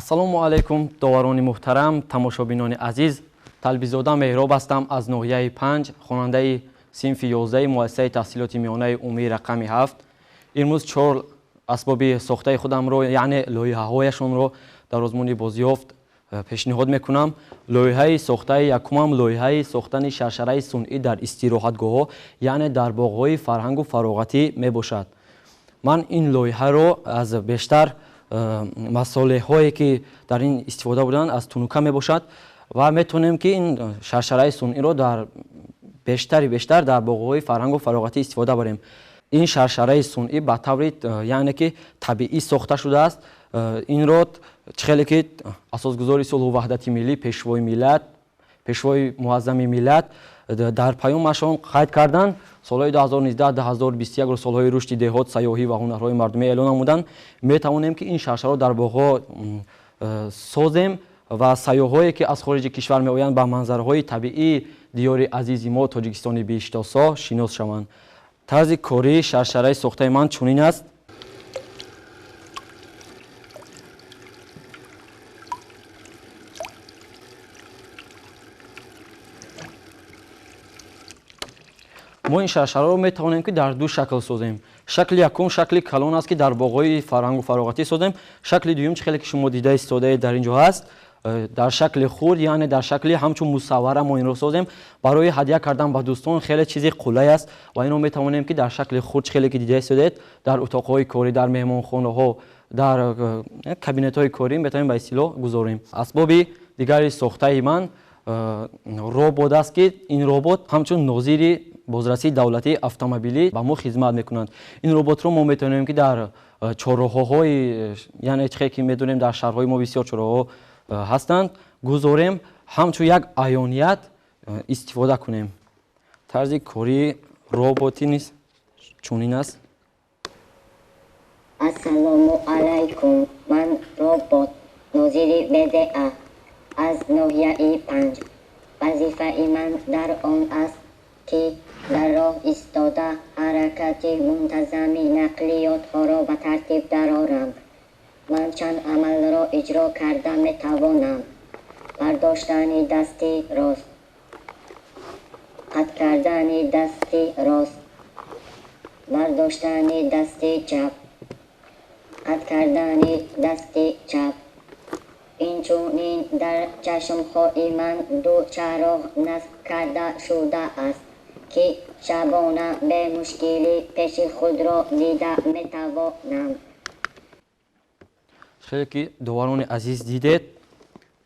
Ассалому алайкум, доварони муҳтарам, тамошобинони азиз. Талбизода Меҳроб ҳастам аз ноҳияи 5, хонандаи синфи 11 муассисаи таҳсилоти миёнаи умумии рақами 7. Имрӯз 4 асбоби сохтаи худамро, яъне лоиҳаҳояшонро дар озмуни бозёфт пешниҳод мекунам. Лоиҳаи сохтаи якумам лоиҳаи сохтани шаршараи сунъӣ дар истироҳатгоҳҳо, яъне дар боғҳои фарҳангу фароғатӣ мебошад. Ман ин лоиҳаро аз бештар масолеҳое ки дар ин истифода буданд аз тунука мебошад ва метавонем ки ин шаршараи сунъиро дар бештар дар боғҳои фарҳангу фароғатӣ истифода барем. Ин шаршараи сунъӣ ба таври яъне ки табиӣ сохта шудааст. Инро хеле ки асосгузори сулҳу ваҳдати миллӣ, пешвои миллат, пешвои муаззами миллат дар паёмашон қайд карданд. Солҳои 2019-2021 солҳои рушди деҳот, сайёҳӣ ва ҳунарҳои мардумӣ эълон намуданд. Метавонем ки ин шаршаро дар боғҳо созем ва сайёҳое ки аз хориҷи кишвар меоянд ба манзараҳои табиии диёри азизи мо Тоҷикистони биҳиштосо шинос шаванд. Тарзи кории шаршараи сохтаи ман чунин аст. Мо ин шаршараро метавонем ки дар ду шакл созем. Шакли якум шакли калон аст ки дар боғҳои фарҳангу фароғатӣ созем. Шакли дуюм, хеле ки шумо дида истодаед дар ин ҷо ҳаст, дар шакли хурд, яъне дар шакли ҳамчун мусаввара мо инро созем. Барои ҳадя кардан ба дӯстон хеле чизи қулай аст ва инро метавонем ки дар шакли хурд, хеле ки дида истодаед, дар утоқҳои корӣ, дар меҳмонхонаҳо, дар кабинетҳои корӣ метавонем ба истилоҳ гузорем. Асбоби дигари сохтаи ман робот аст ки ин робот ҳамчун нозири бозрасии давлатии автомобилӣ ба мо хизмат мекунанд. Ин роботро мо метавонем ки дар чорроҳҳои, яъне чӣ ки медонем дар шаҳрҳои мо бисёр чорроҳҳо ҳастанд, гузорем, ҳамчун як аёният истифода кунем. Тарзи кории роботӣ низ чунин аст. Ассалому алайкум, ман робот нозири БДА аз ноҳияи 5. Вазифаи ман дар он аст ки дар роҳ истода ҳаракати мунтазами нақлиётҳоро ба тартиб дарорам. Ман чанд амалро иҷро карда метавонам: бардоштани дасти рост, қатъ кардани дасти рост, бардоштани дасти чап, қатъ кардани дасти чап. Инчунин дар чашмҳои ман ду чароғ насб карда шудааст ки шабона бемушкилӣ пеши худро дида метавонам. Хеле ки доварони азиз дидед,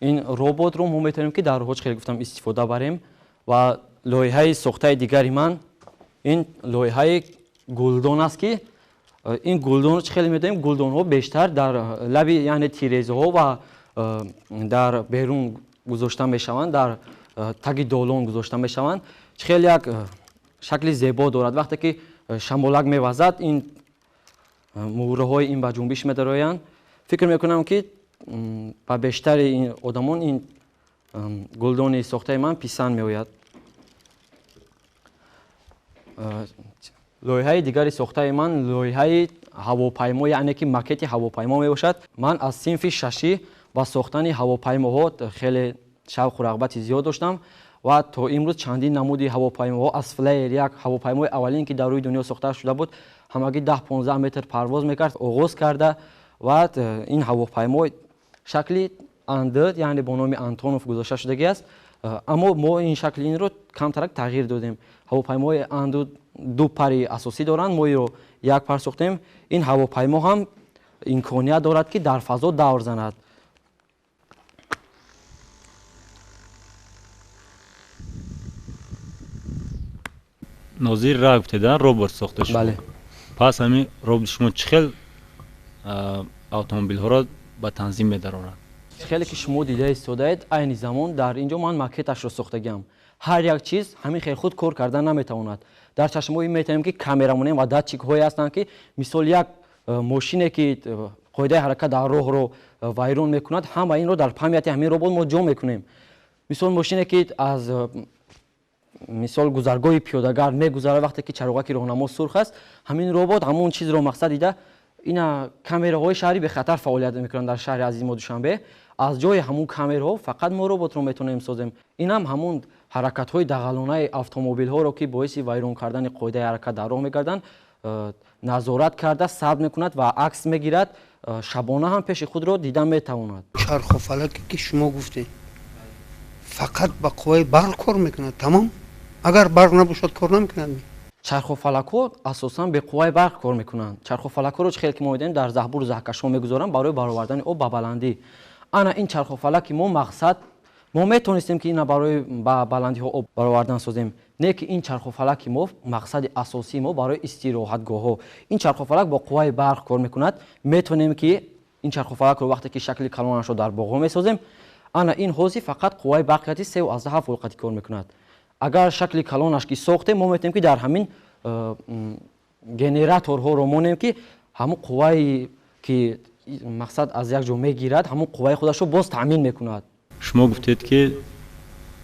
ин роботро мо метавонем ки дар роҳҳо, хеле гуфтам, истифода барем. Ва лоиҳаи сохтаи дигари ман ин лоиҳаи гулдон аст ки ин гулдонро чӣ хеле медонем, гулдонҳо бештар дар лаби, яъне тирезаҳо ва дар берун гузошта мешаванд, дар таги долон гузошта мешаванд. Чӣ хеле як шакли зебо дорад. Вақте ки шамолак мевазад, ин муҳраҳои ин ба ҷунбиш медароянд. Фикр мекунам ки ба бештари ин одамон ин гулдони сохтаи ман писанд меояд. Лоиҳаи дигари сохтаи ман лоиҳаи ҳавопаймо, яъне ки макети ҳавопаймо мебошад. Ман аз синфи шашӣ ба сохтани ҳавопаймоҳо хеле шавқу рағбати зиёд доштам ва то имрӯз чандин намуди ҳавопаймоҳо аз флеер, як ҳавопаймои аввалин ки дар рӯи дунё сохта шуда буд, ҳамагӣ 10-15 метр парвоз мекард, оғоз карда ва ин ҳавопаймо шакли Анд, яъне бо номи Антонов гузошта шудагӣ аст. Аммо мо ин шакли инро камтарак тағйир додем. Ҳавопаймои Анд ду пари асосӣ доранд, мо инро як пар сохтем. Ин ҳавопаймо ҳам имконият дорад ки дар фазо давр занад. Нозир ра гуфтедан робот сохта шуд. Бале. Пас ҳамин робот шумо чӣ хел автомобилҳоро ба танзим медарорад? Хеле ки шумо дида истодаед, айни замон дар ин ҷо ман макеташро сохтагиам. Ҳар як чиз ҳамин хел худ кор карда наметавонад. Дар чашмҳои метавонем ки камера монем ва датчикҳое ҳастанд ки мисол як мошине ки қоидаи ҳаракат дар роҳро вайрон мекунад, ҳама инро дар памяти ҳамин робот мо ҷо мекунем. Мисол мошине ки аз мисол гузаргоҳи пиёдагард мегузарад, вақте ки чароғаки роҳнамо сурх аст, ҳамин робот ҳамон чизро мақсад дида Ина камераҳои шаҳри бехатар фаъолият мекунанд дар шаҳри азизи мо Душанбе. Аз ҷои ҳамун камераҳо фақат мо роботро метавонем созем. Инам ҳамун ҳаракатҳои дағалонаи автомобилҳоро, ки боиси вайрон кардани қоидаи ҳаракат дар роҳ мегарданд, назорат карда сабт мекунад ва акс мегирад. Шабона ҳам пеши худро дида метавонад. Чархуфалаке ки шумо гуфтед фақат ба қувваи барқ кор мекунад, тамом? Агар барқ набошад, кор намекунад? Чархуфалакҳо асосан бе қувваи барқ кор мекунанд. Чархуфалакҳоро, чӣ хел ки мо медонем, дар заҳбуру заҳкашҳо мегузоранд барои баровардани об ба баландӣ. Ана ин чархуфалаки мо мақсад, мо метавонистем, ки ина барои ба баландиҳо об баровардан созем, не ки ин чархуфалаки мо мақсади асосии мо барои истироҳатгоҳҳо. Ин чархуфалак бо қувваи барқ кор мекунад. Метавонем, ки ин чархуфалакро вақте ки шакли калонашро дар боғҳо месозем, ана ин ҳозир фақат қувваи барқияти 3,7 волт кор мекунад. Агар шакли калонаш ки сохтем, мо метавонем, ки дар ҳамин генераторҳоро монем, ки ҳамун қуввае ки мақсад аз як ҷо мегирад, ҳамун қувваи худашро боз таъмин мекунад. Шумо гуфтед, ки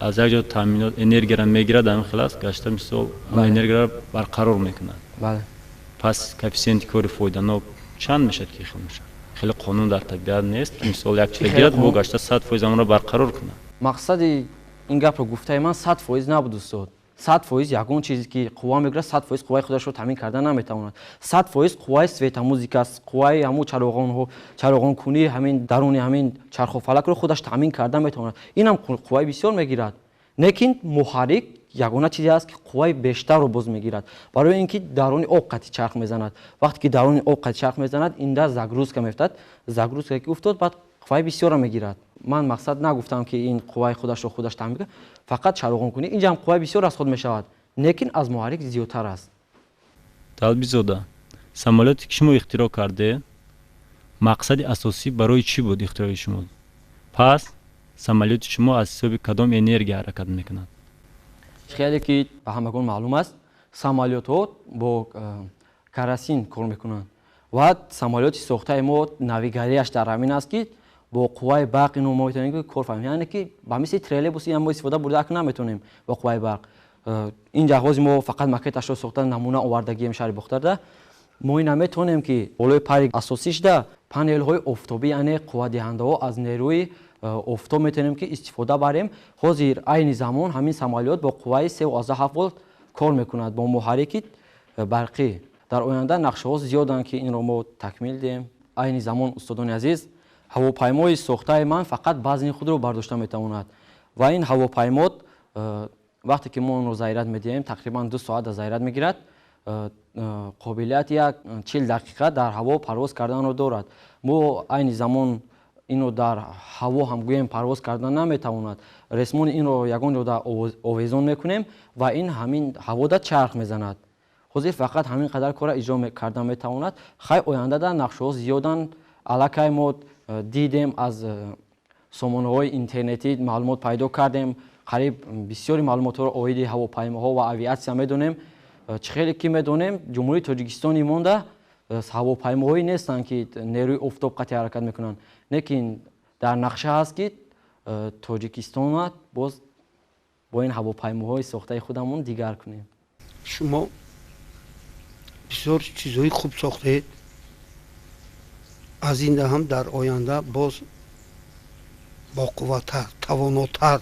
аз як ҷо таъминот энергияро мегирад, ҳамин хел аст, гашта мисол энергияро барқарор мекунад. Бале. Пас коэффисиенти кори фоиданок чанд мешавад, ки хел мешавад? Хеле қонун дар табиат нест, ки мисол як чиз гирад, бо гашта 100% онро барқарор кунад. Мақсади ин гапро гуфтаи ман 100% набуд, устод. 100% ягон чизе ки қувва мегирад, 100% қувваи худашро таъмин карда наметавонад. 100% қувваи светомузыка аст, қувваи ҳамун чароғонҳо, чароғонкунии ҳамин даруни ҳамин чархуфалакро худаш таъмин карда метавонад. Инам қувваи бисёр мегирад, лекин муҳаррик ягона чизе аст, ки қувваи бештарро боз мегирад, барои ин ки даруни об қати чарх мезанад. Вақте ки даруни об қати чарх мезанад, инда загрузка меафтад. Загрузка ки уфтод, баъд қувваи бисёрро мегирад. Ман мақсад нагуфтам, ки ин қувваи худашро худаш таъмин мекунад, фақат чароғонкунӣ. Инҷа ҳам қувваи бисёр аз худ мешавад, лекин аз муҳаррик зиёдтар аст. Талбизода, самолёте ки шумо ихтироъ кардед, мақсади асосӣ барои чӣ буд ихтирои шумо? Пас самолёти шумо аз ҳисоби кадом энергия ҳаракат мекунад? Хеле ки ба ҳамагон маълум аст, самолётҳо бо керосин кор мекунанд ва самолёти сохтаи мо навигарияш дар ҳамин аст, ки бо қувваи барқ ино мо метавонем, ки кор фаҳмем, яъне ки ба мисли троллейбус ин мо истифода бурда акн наметавонем бо қувваи барқ. Ин ҷаҳози мо фақат макеташро сохта, намуна овардагием шаҳри Бохтарда. Мо ина метавонем, ки болои пари асосишда панелҳои офтобӣ, яъне қувватдиҳандаҳо аз нерӯи офтоб метавонем, ки истифода барем. Ҳозир айни замон ҳамин самолёт бо қувваи 3,7 волт кор мекунад бо муҳаррики барқӣ. Дар оянда нақшаҳо зиёданд, ки инро мо такмил диҳем. Айни замон, устодони азиз, ҳавопаймои сохтаи ман фақат вазни худро бардошта метавонад ва ин ҳавопаймо вақте ки мо онро заряд медиҳем, тақрибан 2 соат дар заряд мегирад, қобилияти як 40 дақиқа дар ҳаво парвоз карданро дорад. Мо айни замон инро дар ҳаво ҳам гӯем парвоз кардан наметавонад. Ресмони инро ягон ҷо овезон мекунем ва ин ҳамин ҳавода чарх мезанад. Ҳозир фақат ҳамин қадар кора иҷро карда метавонад. Хай, оянда дар нақшаҳо зиёданд. Аллакай мо дидем, аз сомонаҳои интернетӣ маълумот пайдо кардем, қариб бисёри маълумотҳоро оиди ҳавопаймоҳо ва авиатсия медонем. Чӣ хеле ки медонем, Ҷумҳурии Тоҷикистони монда ҳавопаймоҳое нестанд, ки нерӯи офтоб қатъи ҳаракат мекунанд, лекин дар нақша ҳаст, ки Тоҷикистона боз бо ин ҳавопаймоҳои сохтаи худамон дигар кунем. Шумо бисёр чизҳои хуб сохтаед. Аз инда ҳам дар оянда боз боқувваттар, тавонотар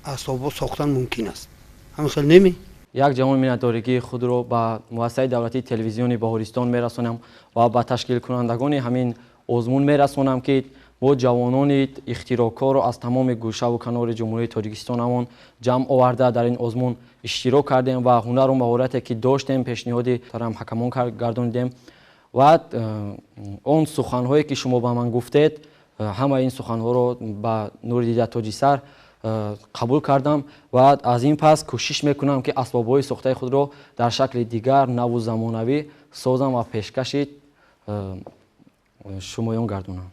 асбобҳо сохтан мумкин аст, ҳамин хел неме? Як ҷаҳон миннатдоригии худро ба муассисаи давлатии телевизиони Баҳористон мерасонам ва ба ташкилкунандагони ҳамин озмун мерасонам, ки мо ҷавонони ихтироъкорро аз тамоми гӯшаву канори Ҷумҳурии Тоҷикистонамон ҷамъ оварда, дар ин озмун иштирок кардем ва ҳунару маҳорате ки доштем, пешниҳоди ҳакамон гардонидем. Ва он суханҳое ки шумо ба ман гуфтед, ҳамаи ин суханҳоро ба нури дида тоҷи сар қабул кардам ва аз ин пас кӯшиш мекунам, ки асбобҳои сохтаи худро дар шакли дигар, наву замонавӣ созам ва пешкаши шумоён гардонам.